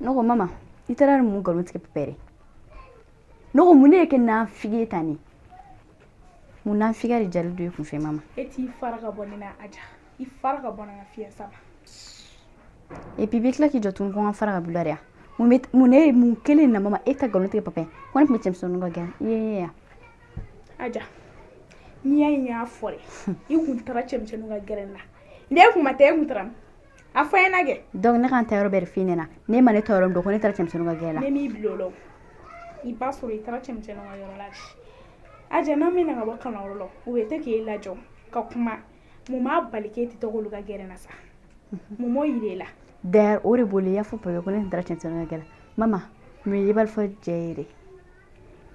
Ne ko mama, i taara ni mun nkalon tigɛ papa yɛrɛ? Ne ko mun ne ye kɛ nafigi ye tan ne? Mun nafigiya de jali don i kun fɛ mama? E t'i fara ka bɔ ne na Aja, i fara ka bɔ ne na fiɲɛ sama. Et puis i bɛ tila k'i jɔ tuguni ko n ka fara ka bɔ i la de ya. Mun bɛ mun ne mun kelen na mama, e ta nkalon tigɛ papa ye ko ne tun bɛ cɛmisɛnninw ka gɛrɛn i ye yan. Aja, n'i y'a ye n y'a fɔ dɛ, i kun taara cɛmisɛnninw ka gɛrɛn na. Ne kun ma taa, e kun taara min? A fɔ n ɲɛna kɛ. Donc ne ka n taa yɔrɔ bɛɛ de f'i ɲɛna. Ne ma ne taa yɔrɔ min dɔn ko ne taara cɛmisɛnninw ka gɛrɛn la. Ne m'i bila o la o. I b'a sɔrɔ i taara cɛmisɛnninw ka yɔrɔ la de. Aja, n'an bɛ na ka bɔ kalanyɔrɔ la, u bɛ to k'e lajɔ ka kuma. Mun b'a bali k'e tɛ taga olu ka gɛrɛn na sa? Mun m'o yira e la? D'ailleurs o de bolo i y'a fɔ papa ko ne tun taara cɛmisɛnninw ka gɛrɛn la. Mama, mun ye yebali fɔ cɛ ye dɛ?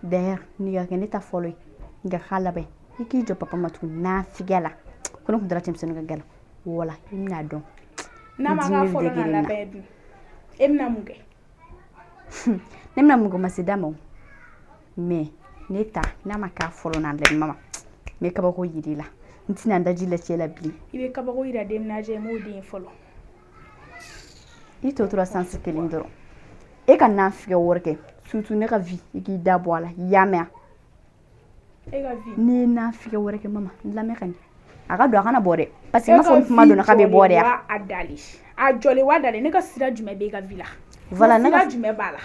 D'ailleurs nin ka kɛ ne ta fɔlɔ ye, nin ka k'a laban ye. I k'i jɔ papa ma tuguni nafigiya la ko ne tun taara cɛmisɛnninw ka gɛrɛn la. Wala i bɛna dɔn. N'a ma k'a fɔlɔ n'a laban ye dun, e bɛna mun kɛ? Ne bɛna mun kɛ, o ma se da ma o. Mais ne ta n'a ma k'a fɔlɔ n'a laban mama, n bɛ kabako yir'i la. N tɛna n daji lacɛ la bilen. I bɛ kabako yira den min na Aja, i m'o den ye fɔlɔ. I tɔ tora chance kelen dɔrɔn. E ka nafigiya wɛrɛ kɛ, surtout ne ka vie, i k'i da bɔ a la. I y'a mɛn? E ka vie. N'i ye nafigiya wɛrɛ kɛ mama, n lamɛn ka ɲɛ. A ka don, a kana bɔ dɛ. Parce que n b'a fɔ kuma donna k'a bɛ bɔ de ya. A dalen. A jɔlen wa dalen, ne ka sira jumɛn bɛ e ka vie la? Voilà, ne ka sira jumɛn b'a la?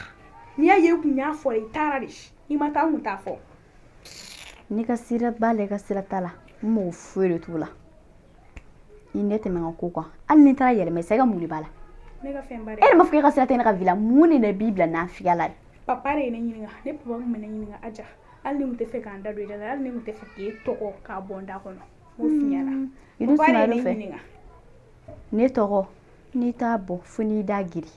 N'i y'a ye i kun y'a fɔ i taara de. I ma taa, n kun t'a fɔ. Ne ka sira b'a la, i ka sira t'a la. N mago foyi de t'o la. I ne tɛmɛ n ka ko kan. Hali n'i taara yɛlɛma sa, i ka mun de b'a la? Ne ka fɛn ba de. E yɛrɛ m'a fɔ k'e ka sira tɛ ne ka vie la. Mun de b'i bila nafigiya la de? Papa de ye ne ɲininka. Ne papa kun bɛ ne ɲininka Aja. Hali ne kun tɛ fɛ k'an da don i da la, hali ne kun tɛ fɛ k'e tɔgɔ k'a bɔ n da kɔnɔ. N b'o f'i ɲɛna. I dun Papa de ye ne sumaya fɛ. ɲininka. Ne tɔgɔ n'i t'a bɔ fo n'i da giri.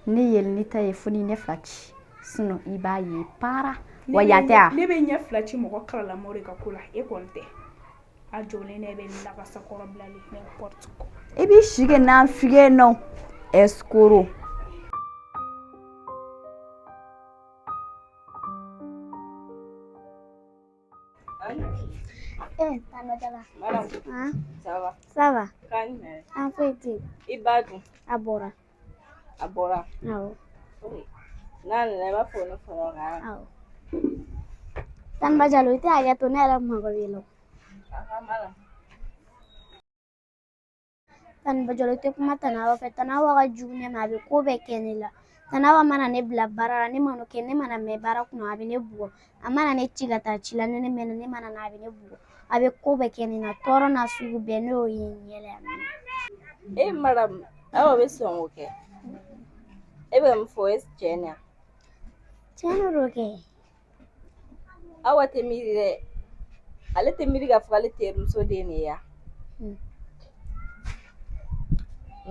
Ne yɛlɛ n'i ta ye fo n'i ɲɛ fila ci. Sinon i b'a ye para. Wa yan tɛ a? Ne bɛ ɲɛ fila ci mɔgɔ kalalamaw de ka ko la, e kɔni tɛ. A jɔlen ne bɛ lakasa kɔrɔ bilali n'importe quoi. I b'i si kɛ nafigiya nɔ. Escroc. Eh, Tante Jala. Madame, Hein? ça va? Ça va. Kan jumɛn? An foyi tɛ yen. I ba dun? A bɔra. A bɔra. Awɔ. Ok. N'a nana i b'a fɔ ne fara o kan. Awɔ. Tante Jalo, i tɛ hakɛ to, ne yɛrɛ mago b'i la. Aha, madame. Tante Jalo, i tɛ kuma Tante Awa fɛ. Tante Awa ka jugu ne ma, a bɛ ko bɛɛ kɛ ne la. Tante Awa mana ne bila baara la, ne mana o kɛ, ne mana mɛn baara kunna, a bɛ ne bugɔ. A mana ne ci ka taa ci la, ni ne mɛnna, ne mana na, a bɛ ne bugɔ. A bɛ ko bɛɛ kɛ ne na, tɔɔrɔ n'a sugu bɛɛ, ne y'o ye n ɲɛ la yan nɔ. E madame, Awa bɛ sɔn k'o kɛ. E bɛ mun fɔ, o ye tiɲɛ de ye wa? Tiɲɛ de don kɛ. Awa tɛ miiri dɛ. Ale tɛ miiri k'a fɔ k'ale terimuso den de ye ya. N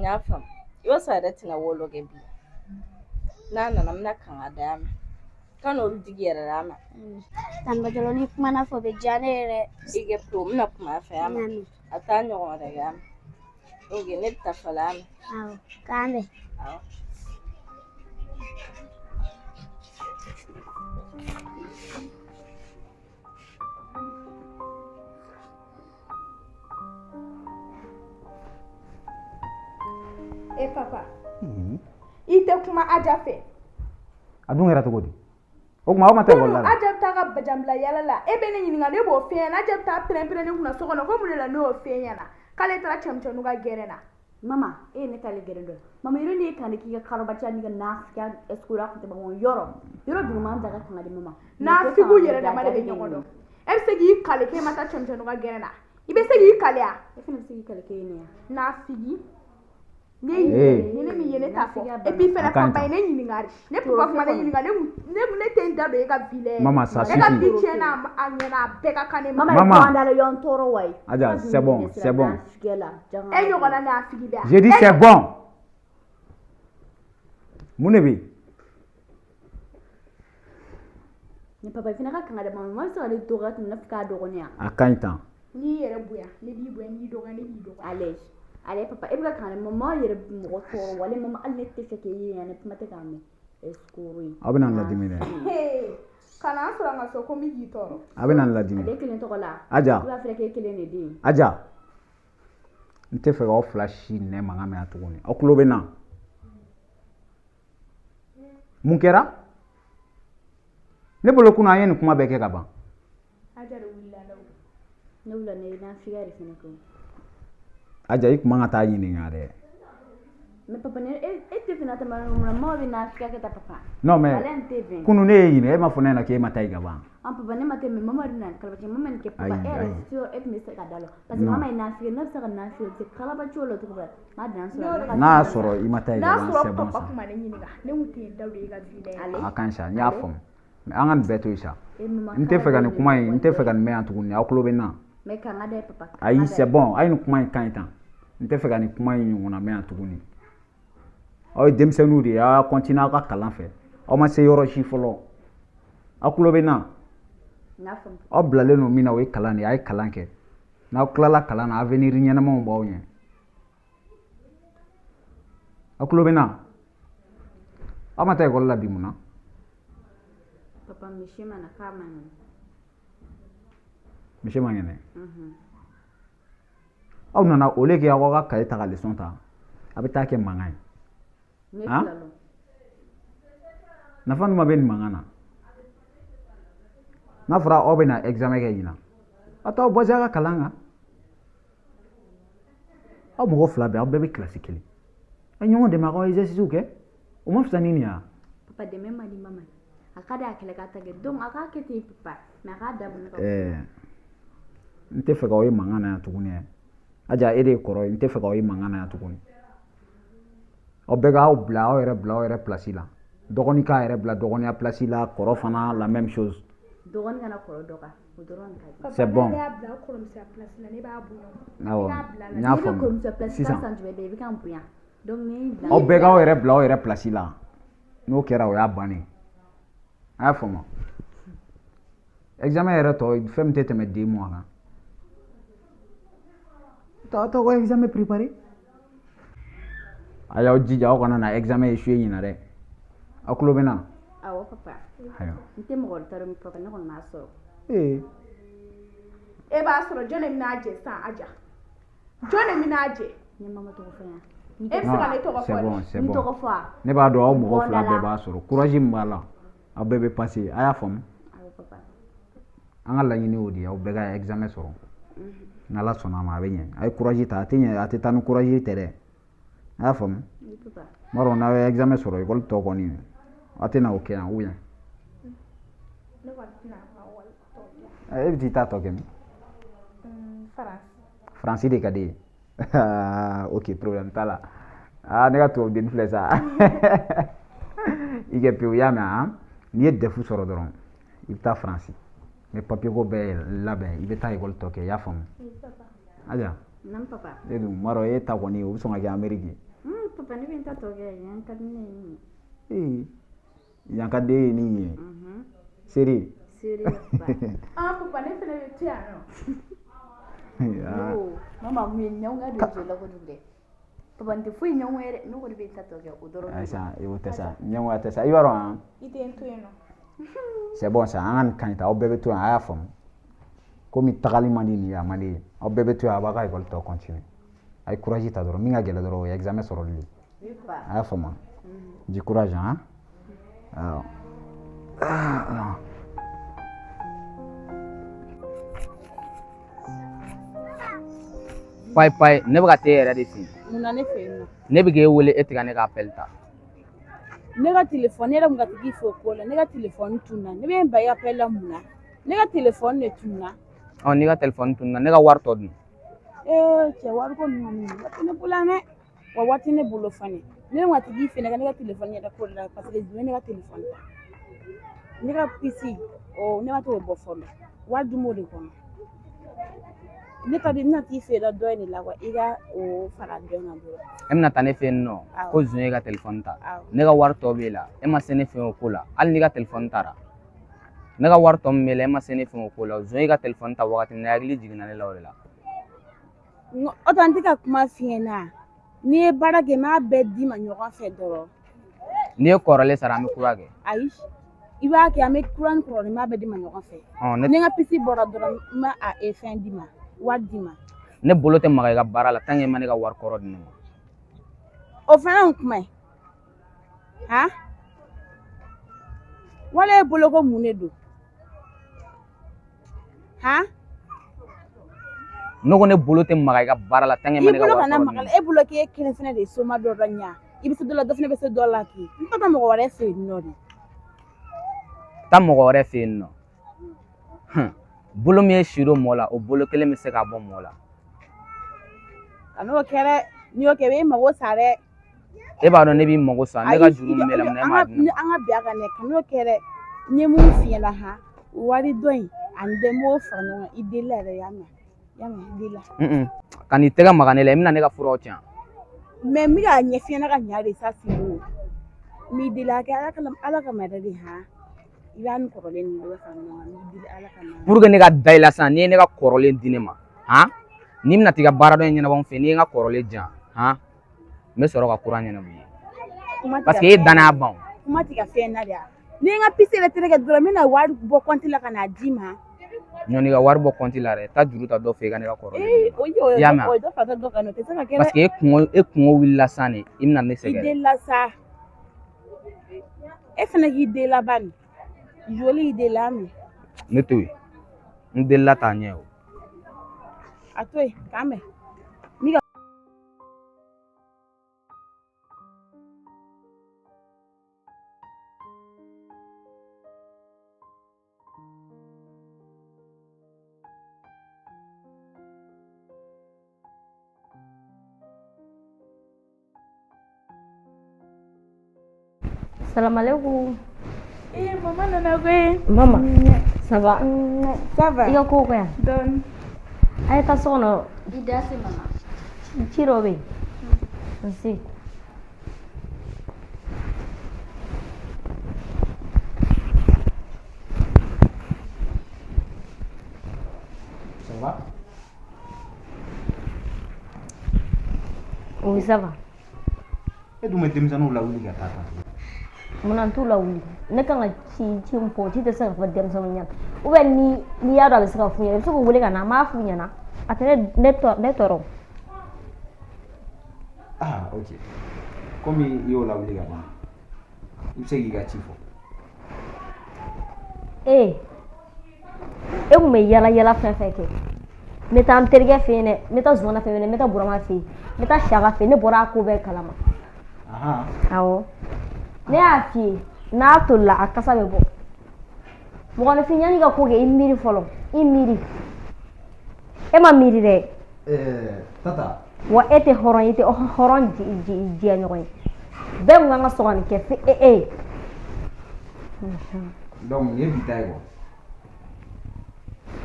y'a faamu. I b'a sɔrɔ a yɛrɛ tɛna wolo kɛ bi. N'a nana n bɛna kanga d'a ma. Kan'olu digi yɛrɛ la a ma. Tante Jalo, n'i kumana fɛ o bɛ diya ne ye dɛ. I kɛ to, n bɛna kuma a fɛ a ma. A t'a ɲɔgɔn wɛrɛ kɛ a ma. Ok, ne bɛ taa fɔlɔ a ma. Awɔ, k'an bɛn. Awɔ. E papa, i tɛ kuma Aja fɛ. A dun kɛra cogo di? O tuma aw ma taa ekɔli la? Aja bɛ taa ka bajanbila yala la, e bɛ ne ɲininka, ne b'o f'e ɲɛna. Aja bɛ taa pɛrɛn-pɛrɛn ne kunna so kɔnɔ ko mun de la ne y'o f'e ɲɛna k'ale taara cɛmisɛnninw ka gɛrɛn na. Mama, e ye ne t'ale gɛrɛn dɔn. Mama, yɔrɔ ne ye kan k'i ka karɔbatiya n'i ka nafigiya escroc kun tɛ ban yɔrɔ. Yɔrɔ duguma da ka kanga di mama. Nafigiw yɛrɛ dama de bɛ ɲɔgɔn dɔn. E bɛ se k'i kale k'e ma taa cɛmisɛnninw ka gɛrɛn na? I bɛ se k'i kale wa? E fana bɛ se k'i kale k'e ye ne ya. Nafigi. Ne ye ni ne min ye ne t'a fɔ. Et puis fɛnɛ papa ye ne ɲininka de. Ne papa kuma ne ɲininka, ne ne tɛ n da don e ka vie la. Maman, ça E ka suffit. vie tiɲɛna, a ɲɛna, a bɛɛ ka kan ne ma. Maman. Maman, da la y'an tɔɔrɔ wa ye. Aja, c'est bon, c'est bon. E ɲɔgɔnna nafigi bɛ yan. J'ai dit c'est bon. Mun de bɛ yen? Ni papa fana ka kanga da mama, mama bɛ se ka ne dɔgɔya tun bɛ k'a dɔgɔnin ya. A ka ɲi tan. N'i yɛrɛ bonya, ne b'i bonya, n'i dɔgɔya, ne b'i dɔgɔya. Ale, ale papa, e bɛ ka kanga da mama yɛrɛ bɛ mɔgɔ tɔɔrɔ wale mama, hali ne tɛ fɛ k'e ye yan, ne kuma tɛ k'a mɛn. Escroc ye. Aw bɛna n ladimi dɛ. Kana an sɔrɔ an ka so ko n bɛ k'i tɔɔrɔ. A bɛna n ladimi. Ale kelen tɔgɔ la. Aja. I b'a fɛ k'e kelen de den. Aja. N tɛ fɛ k'aw fila si nɛ mankan mɛn yan tuguni. Aw tulo bɛ n na. Mun kɛra? Ne bolo kunun an ye nin kuma bɛɛ kɛ ka ban. Aja de wulila la o. Ne wulila ne ye nafigiya de fɛnɛ kɛ. Aja, i kun man ka taa ɲininka dɛ. Mais papa, ne e tɛ fɛ na tɛmɛ mun na mɔgɔ bɛ nafigiya kɛ tan papa? Non mais Ale tɛ bɛn. Kunun ne ye ɲininka, e m'a fɔ ne ɲɛna k'e ma taa yen ka ban. An papa, ne ma tɛ, mais mama dun nana kalabaci, mama nin kɛ papa. Ayi, E yɛrɛ ayi. sûr e tun bɛ se ka da la parce que Non. mama ye nafigiya, ne bɛ se ka nafigiya o tɛ kalabaci o la cogo min na, ma dan sɔrɔ. N'a y'a sɔrɔ i ma taa yen N'a ka ban, sɔrɔ c'est bon papa ça. kun ma ne ɲininka, ne kun tɛ n da don e ka vie la yɛrɛ. Ale. A ka ɲi sa, n y'a faamu. Mais an ka nin bɛɛ to yen sa. E mama. N tɛ fɛ ka nin kuma in, n tɛ fɛ ka nin mɛn yan tuguni. Aw tulo bɛ n na? Mais k'an ka da ye papa. Ayi, c'est bon, a ye nin kuma in ka ɲi tan. N tɛ fɛ ka nin kuma in ɲɔgɔnna mɛn yan tuguni. Aw ye denmisɛnninw de ye, aw y'a continuer aw ka kalan fɛ. Aw ma se yɔrɔ si fɔlɔ. Aw tulo bɛ n na? N y'a faamu. Aw bilalen don min na, o ye kalan de ye. A ye kalan kɛ. N'aw tilala kalan na, avenir ɲɛnamaw b'aw ɲɛ. Aw tulo bɛ n na? Aw ma taa ekɔli la bi, mun na? Papa, misi ma na k'a ma ɲɛ. Misi ma kɛnɛ. Aw nana, au lieu que aw ka cahier ta ka leçon ta, a bɛ taa kɛ mankan ye. Ne Han? tilala. Nafa jumɛn bɛ nin mankan na? N'a fɔra aw bɛna examen kɛ ɲinan, aw t'aw basé aw ka kalan kan. Aw mɔgɔ fila bɛɛ, aw bɛɛ bɛ kilasi kelen, a ye ɲɔgɔn dɛmɛ, aw ka exercice kɛ, o ma fisa ni nin ye wa? Papa, dɛmɛ man di mama ye. A ka di a kɛlɛ k'a ta kɛ, donc a k'a kɛ ten papa, mais a k'a dabɔ ne ka. Ɛɛ, n tɛ fɛ k'aw ye mankan na yan tuguni dɛ. Aja, e de ye kɔrɔ ye, n tɛ fɛ k'aw ye mankan na yan tuguni. Aw bɛɛ k'aw bila, aw yɛrɛ bila aw yɛrɛ place la. Dɔgɔnin k'a yɛrɛ bila dɔgɔninya place la, kɔrɔ fana, la même chose. Dɔgɔnin kana kɔrɔ dɔgɔ, o dɔrɔn de ka di. Papa, C'est bon. n'ale y'a bila kɔrɔmusoya place la, ne b'a bonya. Awɔ. I k'a bila la. N y'a Ne bɛ faamu. kɔrɔmuso place Sisan san jumɛn bɛ yen, i bɛ ka n bonya, donc ne y'i bila. Aw bɛɛ k'aw yɛrɛ bila aw yɛrɛ place la. N'o kɛra, o y'a bannen. A y'a faamu? Examen yɛrɛ tɔ, fɛn min tɛ tɛmɛ 2 mois kan. T'aw ka examen préparé. A y'aw jija, aw kana na examen échoué ɲinan dɛ. Aw tulo bɛ n na? Awɔ papa. Ayiwa. N tɛ mɔgɔ ta dɔn papa, ne kɔni m'a sɔrɔ. Ee. E b'a sɔrɔ, jɔn de bɛna jɛ sisan Aja? Jɔn de bɛna jɛ? N ye mama tɔgɔ fɔ yan. E bɛ se ka ne tɔgɔ C'est fɔ bon, de. c'est N bon. tɔgɔ fɔ a. Ne b'a dɔn aw mɔgɔ Bɔda fila la. bɛɛ b'a sɔrɔ. Courage min b'a la, aw bɛɛ bɛ passer. A y'a faamu? Awɔ papa. An ka laɲini y'o de ye, aw bɛɛ ka examen sɔrɔ. N'Ala sɔnna a ma, a bɛ ɲɛ. A ye courage ta, a tɛ ɲɛ, a tɛ taa ni courage tɛ dɛ. A y'a faamu? Oui papa. N b'a dɔn n'aw ye examen sɔrɔ, école tɔ kɔni, aw tɛna o kɛ yan ou bien? Ne kɔni tɛna n ka wali tɔ kɛ. E bɛ t'i ta tɔ kɛ min? Faransi. Faransi de ka di ye. Ok, problème t'a la. Ah, ne ka tubabudenni filɛ sa. I kɛ pewu, i y'a mɛn han? N'i ye DEF sɔrɔ dɔrɔn, i bɛ taa Faransi. N bɛ papier ko bɛɛ labɛn, i bɛ taa école tɔ kɛ, i y'a faamu? Oui papa. Aja, Naamu papa. e dun, n b'a dɔn e ta kɔni, o bɛ sɔn ka kɛ Amérique ye. Papa, ne bɛ n ta tɔ kɛ, yan ka di ne ye. Ee, yan ka di e ye ni yen ye. Seri. Sérieux papa. Ah papa, ne fɛnɛ bɛ to yan nɔ. Ah, No, mama, mun ye ɲɛngoya don muso la kojugu dɛ. Papa, n tɛ foyi ɲɛngoya yɛrɛ, ne kɔni bɛ n ta tɔ kɛ, o dɔrɔn de. Ayi sa, o tɛ sa, ɲɛngoya tɛ sa, i b'a dɔn han? I tɛ n to yen nɔ. C'est bon sa, an ka nin kan ɲi ta, aw bɛɛ bɛ to yan, a y'a faamu. Komi tagali man di nin ye, a man di ye. Aw bɛɛ bɛ to yan, a b'a ka école tɔ continuer. A ye courage ta dɔrɔn, min ka gɛlɛn dɔrɔn, o ye examen sɔrɔli ye. Oui papa. A y'a faamu? Du courage hein. Awɔ. Ah, Payi payi, ne bɛ ka t'e yɛrɛ de fɛ yen. Mun na ne fɛ yen nɔ? Ne bɛ k'e wele, e tɛ ka ne ka appel ta. Ne ka telefɔni, ne yɛrɛ kun ka tigi fo ko la, ne ka telefɔni tununa. Ne bɛ n ba i appel la mun na? Ne ka telefɔni de tununa. Ɔ, n'i ka telefɔni tununa, ne ka wari tɔ dun? Ee cɛ, wari ko ninnu kɔni, wari tɛ ne bolo yan dɛ. Wa wari tɛ ne bolo fana. Ne kun ka tigi fɛ ne ka telefɔni yɛrɛ ko de la, parce que jumɛn ne ka telefɔni ta. Ne ka puce, o ne ma t'o bɔ fɔlɔ. Wari dun b'o de kɔnɔ. Ne ka di n bɛna t'i fɛ yen dɔ in de la wa, i ka o fara dɔ in kan dɔrɔn. E bɛna taa ne fɛ yen nɔ? Awɔ. Ko zon ye ka telefɔni ta. Awɔ. Ne ka wari tɔ b'e la, e ma se ne fɛ yen o ko la. Hali n'i ka telefɔni taara, ne ka wari tɔ min b'e la, e ma se ne fɛ yen o ko la. Zon ye ka telefɔni ta wagati min na, hakili jiginna ne la o de la. O tɛ, n tɛ ka kuma f'i ɲɛna. N'i ye baara kɛ, n b'a bɛɛ d'i ma ɲɔgɔn fɛ dɔrɔn. N'i ye kɔrɔlen sara, an bɛ kura kɛ. Ayi, i b'a kɛ, an bɛ kura ni kɔrɔlen, n b'a bɛɛ d'i ma ɲɔgɔn fɛ. Ɔ, ne Ni n ka puce bɔra dɔrɔn, n b'a a e fɛn d'i ma, wari d'i ma. Ne bolo tɛ maga i ka baara la tant que i ma ne ka wari kɔrɔ di ne ma. O fana ye kuma ye han? Wala e bolo ko mun de don? Han? Ne ko ne bolo tɛ maga i ka baara la tant que I ma ne ka bolo wari kana kɔrɔ maga di la, e bolo k'e kelen fana de ye soma dɔ la ɲa. I bɛ se dɔ la, dɔ fana bɛ se dɔ la k'i. N t'a mɔgɔ wɛrɛ fɛ yen nɔ de. Taa mɔgɔ wɛrɛ fɛ yen nɔ. Bolo min ye si don mɔgɔ la, o bolo kelen bɛ se k'a bɔ mɔgɔ la. Kan'o kɛ dɛ. N'i y'o kɛ i b'i mago sa dɛ. E b'a dɔn ne b'i mago sa, ne ka juru min b'e la, mun na e m'a di ne ma? An ka bɛn a kan dɛ, kan'o kɛ dɛ. N ye mun f'i ɲɛna han, wari dɔ in ani dɔ in n b'o fara ɲɔgɔn kan, i delila yɛrɛ, i y'a mɛn? I y'a mɛn, i delila. Kan'i tɛgɛ maga ne la, i bɛna ne ka furaw tiɲɛ. Mais n bɛ k'a ɲɛf'i ɲɛna ka ɲa de sa Sido. N b'i deli a kɛ Ala kama, Ala kama yɛrɛ de han. I b'a ni kɔrɔlen ninnu bɛɛ fara ɲɔgɔn kan, n b'i deli Ala kama. Pour que ne ka da i la sisan, n'i ye ne ka kɔrɔlen di ne ma, han, n'i bɛna t'i ka baara dɔ in ɲɛnabɔ n fɛ, n'i ye n ka kɔrɔlen di yan, han, n bɛ sɔrɔ ka kura ɲɛnabɔ i ye. Parce que e ye danaya ban o. Kuma ti ka fɛn na de wa? Ni n ka puce yɛrɛ tereke dɔrɔn, n bɛna wari bɔ kɔnti la ka n'a d'i ma. Ɲɔni ka wari bɔ kɔnti la dɛ, taa juru ta dɔ fɛ i ka ne ka kɔrɔlen di ne ma. I y'a mɛn? O ye dɔ fara dɔ kan, o tɛ se ka kɛ dɛ. Parce que e kungo wulila sisan de, i bɛna ne sɛgɛrɛ. I delila sa. E fana k'i delila bani. Joli i delila min? Ne to yen. N delila t'a ɲɛ o. A to yen, k'an bɛn. Salamalekun. Eh, mama nana koyi. Mama, ça va? Ça va. I ka kow ka ɲi? Dɔɔni. A ye taa so kɔnɔ. I da se mama. Ci dɔ bɛ yen. Nse. Ça va? Oui, ça va. E dun bɛ denmisɛnninw lawuli ka taa tan. Munna n t'u lawuli? Ne kan ka ci ci min fɔ, o ci tɛ se ka fɔ denmisɛnninw ɲɛna. Ou bien ni n'i y'a dɔn a bɛ se ka f'u ɲɛna, i bɛ se k'u wele ka na, an b'a f'u ɲɛna. A tɛ ne ne tɔɔrɔ. Ah, ok. Komi i y'o lawuli ka ban, i bɛ se k'i ka ci fɔ. Ee, e kun bɛ yala yala fɛn fɛn kɛ. N bɛ taa n terikɛ fɛ yen dɛ, n bɛ taa Zumana fɛ yen dɛ, n bɛ taa Burama fɛ yen, n bɛ taa Siyaka fɛ yen, ne bɔra a ko bɛɛ kalama. Awɔ. Ne y'a f'i ye, n'a tolila a kasa bɛ bɔ. Mɔgɔninfin yanni i ka ko kɛ, i miiri fɔlɔ, i miiri. E ma miiri dɛ. Tata. Wa e tɛ hɔrɔn ye, i tɛ hɔrɔn jɛɲɔgɔn ye. Bɛɛ kun kan ka sɔn ka nin kɛ fo e e ye. Donc nin ye bi ta ye quoi.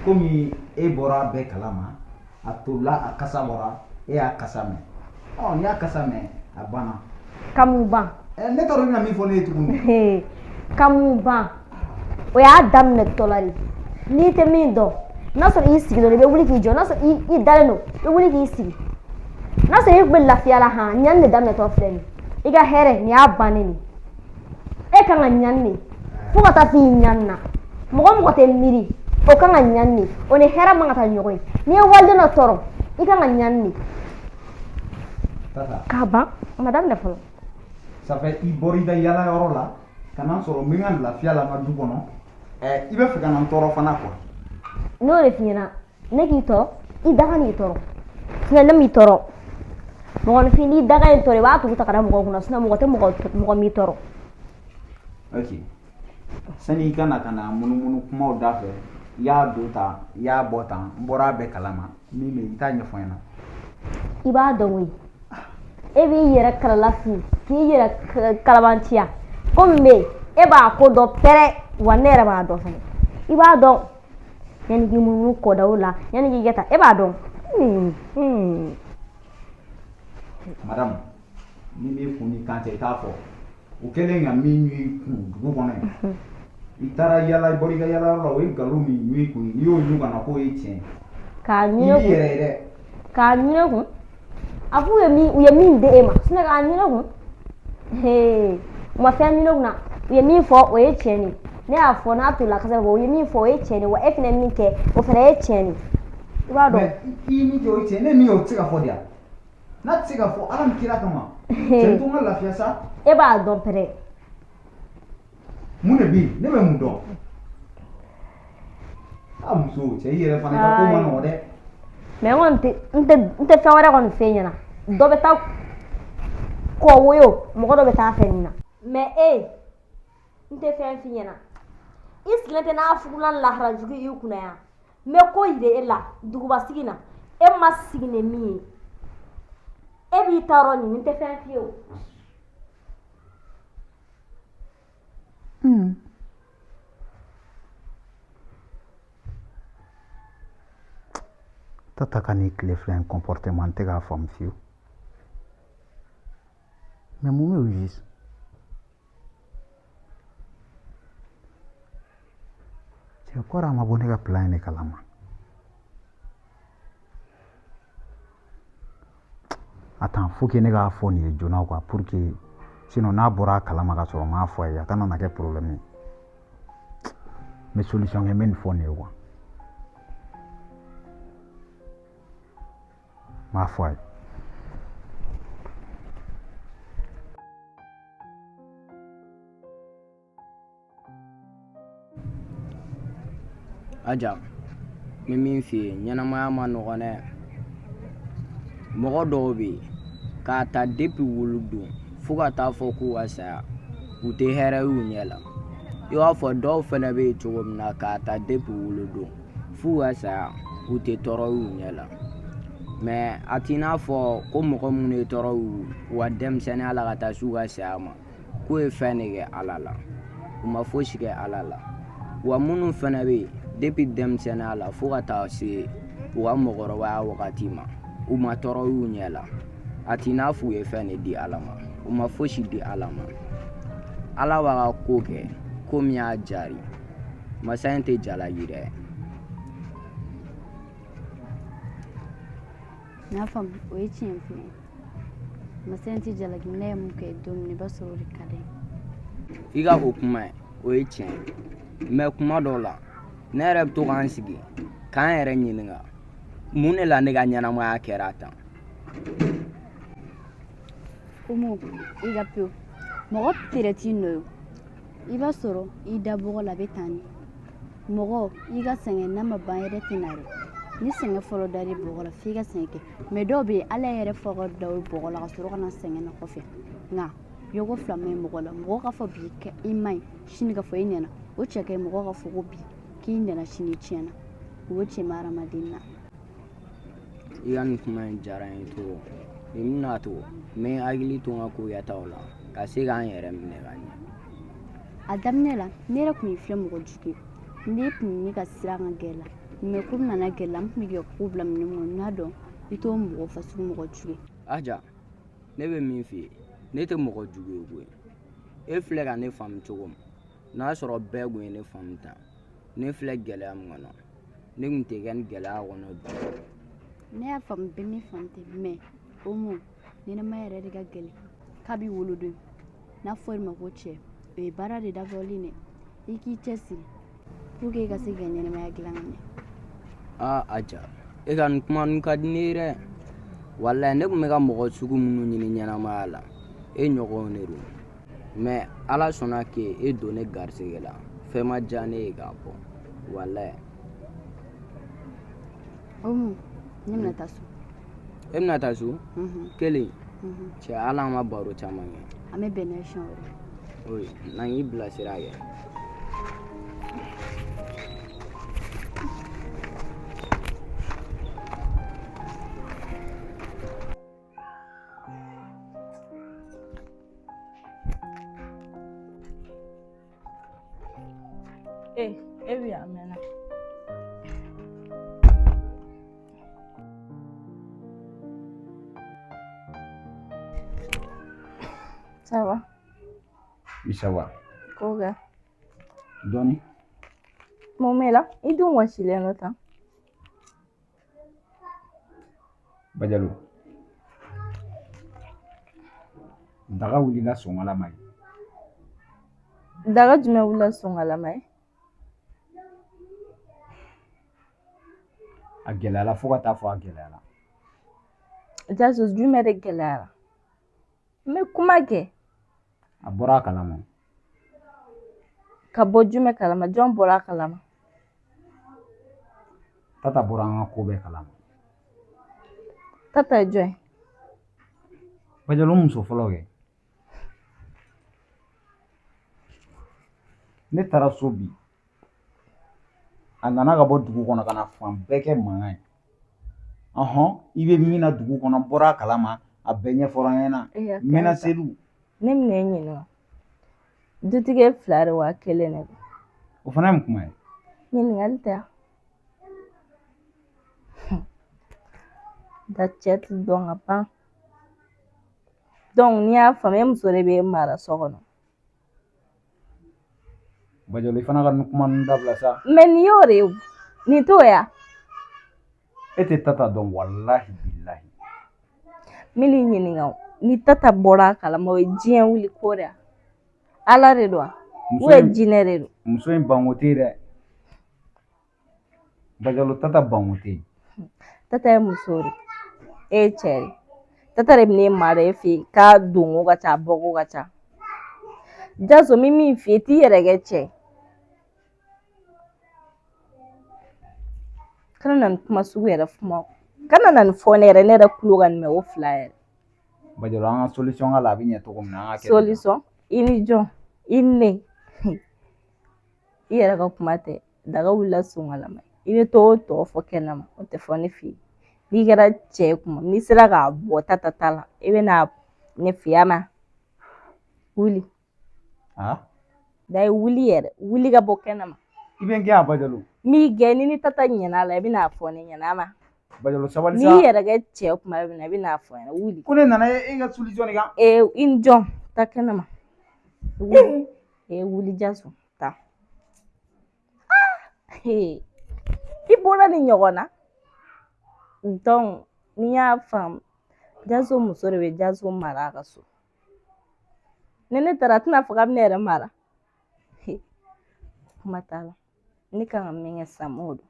Komi e bɔra a bɛɛ kalama, a tolila a kasa bɔra, e y'a kasa mɛn. Ɔ n'i y'a kasa mɛn, a banna. Ka mun ban? Ne t'a dɔn i bɛna min fɔ ne ye tuguni. Ka mun ban? O y'a daminɛ tɔ la de. N'i tɛ min dɔn, n'a sɔrɔ i sigilen don, i bɛ wuli k'i jɔ. N'a sɔrɔ i dalen don, i bɛ wuli k'i sigi. N'a sɔrɔ i tun bɛ lafiya la han, ɲani de daminɛtɔ filɛ nin ye. I ka hɛrɛ nin y'a bannen de ye. E kan ka ɲani de fo ka taa f'i ɲani na. Mɔgɔ mɔgɔ tɛ miiri, o kan ka ɲani de. O ni hɛrɛ man ka taa ɲɔgɔn ye. N'i ye waliden dɔ tɔɔrɔ, i kan ka ɲani de. Tata. K'a ban, a ma daminɛ fɔlɔ. Ça fait i bɔra i ka yala yɔrɔ la ka na n sɔrɔ n bɛ n ka lafiya la n ka du kɔnɔ. I bɛ fɛ ka na n tɔɔrɔ fana quoi. N'o de f'i ɲɛna, ne k'i tɔɔrɔ, i dakan n'i tɔɔrɔ. Sinon ne m'i tɔɔrɔ. Mɔgɔninfin n'i dakan y'i tɔɔrɔ, i b'a tugu ta ka da mɔgɔw kunna, sinon mɔgɔ tɛ mɔgɔ m'i tɔɔrɔ. Ok. Sani i ka na ka na munumunu kumaw da fɛ, i y'a don tan, i y'a bɔ tan, n bɔra a bɛɛ kalama. Min bɛ yen, i t'a ɲɛfɔ n ɲɛna. I b'a dɔn koyi. E b'i yɛrɛ kalalafi, k'i yɛrɛ kalabanciya. Ko min bɛ yen, e b'a ko dɔn pɛrɛ, wa ne yɛrɛ b'a dɔn fɛnɛ. I b'a dɔn. Yanni k'i munumunu kɔdaw la, yanni k'i kɛ tan, e b'a dɔn. Madame, min b'i kun ni kan cɛ, i t'a fɔ. O kɛlen ka min ɲun i kun dugu kɔnɔ yen, i taara yala, i bɔra i ka yala yɔrɔ la, o ye nkalon min ɲun i kun, n'i y'o ɲun ka na k'o ye tiɲɛ ye. K'a ɲun I ne b'i kun. yɛrɛ ye dɛ. K'a ɲun ne kun. A f'u ye min, u ye min di e ma, sinon k'a ɲun ne kun. Hee, u ma fɛn ɲun ne kun na. U ye min fɔ, o ye tiɲɛ de ye. Ne y'a fɔ n'a tolila kasa bɛ bɔ, u ye min fɔ, o ye tiɲɛ de ye. Wa e fana ye min kɛ, o fana ye tiɲɛ de ye. I b'a dɔn. Mais i ye min kɛ, o ye tiɲɛ ye. Ne ye min kɛ, o tɛ se ka fɔ de wa? N'a tɛ se ka fɔ, Ala ni kira kama. Cɛ n to n ka lafiya sa. E b'a dɔn pɛrɛ. Mun de bɛ yen? Ne bɛ mun dɔn? A muso, cɛ i yɛrɛ fana i ka ko man nɔgɔ dɛ. Mais n kɔni tɛ n tɛ n tɛ fɛn wɛrɛ kɔni f'e ɲɛna. Dɔ bɛ taa kɔ woyo, mɔgɔ dɔ bɛ taa fɛ nin na. Mais e, n tɛ fɛn f'i ɲɛna. I sigilen tɛ n'a fugulan lahara jugu i kunna yan. N bɛ ko yira e la duguba sigi na, e ma sigi ni min ye. E b'i ta yɔrɔ ɲini, n tɛ fɛn f'i ye o. Tata ka nin tile fila in comportement n tɛ k'a faamu fiyewu. Mais mun bɛ au juste? Cɛ kɔrɔ a ma bɔ ne ka plan in de kalama. Attends, faut que ne k'a fɔ nin ye joona quoi, pour que sinon n'a bɔra a kalama ka sɔrɔ n m'a fɔ a ye, a kana na kɛ problème ye. N bɛ solution kɛ, n bɛ nin fɔ nin ye quoi. N b'a fɔ a ye. Aja, n bɛ min f'i ye, ɲɛnamaya man nɔgɔn dɛ. Mɔgɔ dɔw bɛ yen, k'a ta depuis wolodon fo ka taa fɔ k'u ka saya, u tɛ hɛrɛ y'u ɲɛ la. I b'a fɔ dɔw fɛnɛ bɛ yen cogo min na, k'a ta depuis wolodon f'u ka saya, u tɛ tɔɔrɔ y'u ɲɛ la. Mais a t'i n'a fɔ ko mɔgɔ minnu ye tɔɔrɔ y'u ka denmisɛnninya la ka taa s'u ka saya ma, k'u ye fɛn de kɛ Ala la. U ma fosi kɛ Ala la. Wa minnu fɛnɛ bɛ yen depuis denmisɛnninya la fo ka taa se u ka mɔgɔkɔrɔbaya wagati ma, u ma tɔɔrɔ y'u ɲɛ la. A t'i n'a fɔ u ye fɛn de di Ala ma. U ma fosi di Ala ma. Ala b'a ka ko kɛ ko min y'a jari. Masa in tɛ jalaki dɛ. N y'a faamu, o ye tiɲɛ fana ye. Masa in tɛ jalaki, n'a ye mun kɛ don min, i b'a sɔrɔ o de ka d'a ye. I ka o kuma ye, o ye tiɲɛ ye. Mais kuma dɔw la, ne yɛrɛ bɛ to k'an sigi k'an yɛrɛ ɲininka, mun de la ne ka ɲɛnamaya kɛra tan? Umu, i ka pewu, mɔgɔ tere t'i nɔ ye. I b'a sɔrɔ i da bɔgɔ la, a bɛ tan de. Mɔgɔ i ka sɛgɛn n'a ma ban yɛrɛ tɛ na dɛ. Ni sɛgɛn fɔlɔ dar'i bɔgɔ la, f'i ka sɛgɛn kɛ. Mais dɔw bɛ yen, Ala yɛrɛ fɔ ka da o bɔgɔ la ka sɔrɔ ka na sɛgɛn na kɔfɛ. Nka yɔrɔ fila ma ɲi mɔgɔ la. Mɔgɔ k'a fɔ bi i man ɲi, sini ka fɔ i ɲɛna, o cɛ ka ɲi. Mɔgɔ ka fɔ ko bi k'i ɲɛna, sini tiɲɛna, o cɛ ma hadamaden na. I ka nin kuma in diyara n ye trop. Nin bɛna to n bɛ n hakili to n ka ko kɛtaw la ka se k'an yɛrɛ minɛ ka ɲɛ. A daminɛ la, ne yɛrɛ tun y'i filɛ mɔgɔ jugu ye. Ne tun bɛ ka siran ka gɛrɛ la, mais ko nana gɛrɛ la, n tun bɛ k'i ka ko bila minɛn kɔnɔ. N y'a dɔn i t'o mɔgɔ fasugu mɔgɔ jugu ye. Aja, ne bɛ min f'i ye, ne tɛ mɔgɔ jugu ye koyi. E filɛ ka ne faamu cogo min, n'a sɔrɔ bɛɛ tun ye ne faamu tan, ne filɛ gɛlɛya min kɔnɔ, ne tun tɛ kɛ nin gɛlɛya kɔnɔ bi. Ne y'a faamu, bɛɛ m'i faamu ten. Mais Umu, ɲɛnamaya yɛrɛ de ka gɛlɛn. Kabi wolodon, n'a fɔra i ma ko cɛ, o ye baara de dabɔlen dɛ. I k'i cɛsiri pour que i ka se k'i ka ɲɛnamaya dilan ka ɲɛ. Aa Aja, e ka nin kuma ninnu ka di ne ye dɛ. Walayi, ne tun bɛ ka mɔgɔ sugu minnu ɲini ɲɛnamaya la, e ɲɔgɔnw de don. Mais Ala sɔnna k'e don ne garisɛgɛ la, fɛn ma diya ne ye k'a bɔ, walayi. Umu, ne bɛna taa so. E bɛna taa so? Kelen? Cɛ, hali an ma baro caman kɛ. An bɛ bɛn n'a ye siɲɛ wɛrɛ. Oui, na n k'i bilasira kɛ. Ee, e bɛ yan a mɛnna. Ça va? Oui, ça va. Ko kɛ? Dɔɔni. Mun b'i la? I dun wɔsilen don tan. Bajalo. Daga wulila soŋalama ye. Daga jumɛn wulila soŋalama ye? A gɛlɛyala fo ka taa fɔ a gɛlɛyala. Jaso, jumɛn de gɛlɛyara? N bɛ kuma kɛ. A bɔra a kalama. Ka bɔ jumɛn kalama? Jɔn bɔra a kalama? Tata bɔra an ka ko bɛɛ kalama. Tata ye jɔn ye? Bajalo, muso fɔlɔ kɛ. Ne taara so bi, a nana ka bɔ dugu kɔnɔ ka na fan bɛɛ kɛ mankan ye. Ɔhɔn, i bɛ min na dugu kɔnɔ, n bɔra a kalama, a bɛɛ ɲɛfɔra n ɲɛna. Menaceliw. Ne bɛna e ɲininka. Dutigi ye fila de wa kelen de don? O fana ye mun kuma ye? Ɲininkali tɛ wa? Da cɛ ti dɔn ka ban. Donc n'i y'a faamu, e muso de b'e mara so kɔnɔ. Bajalo, i fana ka nin kuma ninnu dabila sa. Mais nin y'o de ye o. Nin t'o ye wa? E tɛ Tata dɔn, walahi bilahi. N bɛn'i ɲininka o. Ni Tata bɔra a kalama, o ye diɲɛ wuli ko de ye wa? Ala de don wa? Ou bien jinɛ de don? Muso in banko tɛ yen dɛ. Bajalo, Tata banko tɛ yen. Tata ye muso de, e ye cɛ de. Tata de bɛn'e mara e fɛ yen k'a donko ka ca, a bɔko ka ca. Jaso, n bɛ min f'i ye, t'i yɛrɛ kɛ cɛ ye. Kana na nin kuma sugu yɛrɛ kuma, kana na nin fɔ ne yɛrɛ, ne yɛrɛ tulo ka nin mɛn o fila yɛrɛ. Bajalo, an ka solution k'a la, a bɛ ɲɛ cogo min na, an ka kɛ. Solution i ni jɔn? I ni ne? I yɛrɛ ka kuma tɛ daga wulila sonkalama. I bɛ t'o tɔ fɔ kɛnɛma, o tɛ fɔ ne fɛ yen. N'i kɛra cɛ ye kuma, n'i sera k'a bɔ Tata ta la, i bɛ na ne fɛ yan ma. Wuli. Da ye wuli yɛrɛ, wuli ka bɔ kɛnɛma. I bɛ n gɛn a, Bajalo? N b'i gɛn. Ni Tata ɲɛna la, i bɛ n'a fɔ ne ɲɛna ma. Bajalo, sabali sa. N'i yɛrɛ kɛ cɛ kuma min na, i bɛ n'a fɔ n ɲɛna. Wuli. Ko ne nana e ka solution de kan. Ee, i ni jɔn? Taa kɛnɛma. Wuli. Ee, wuli Jaso, taa. I bɔra nin ɲɔgɔn na. Donc n'i y'a faamu, Jaso muso de bɛ Jaso mara a ka so. Ni ne taara, a tɛna fɔ k'a bɛ ne yɛrɛ mara. Kuma t'a la. Ne kan ka min kɛ sisan, m'o dɔn.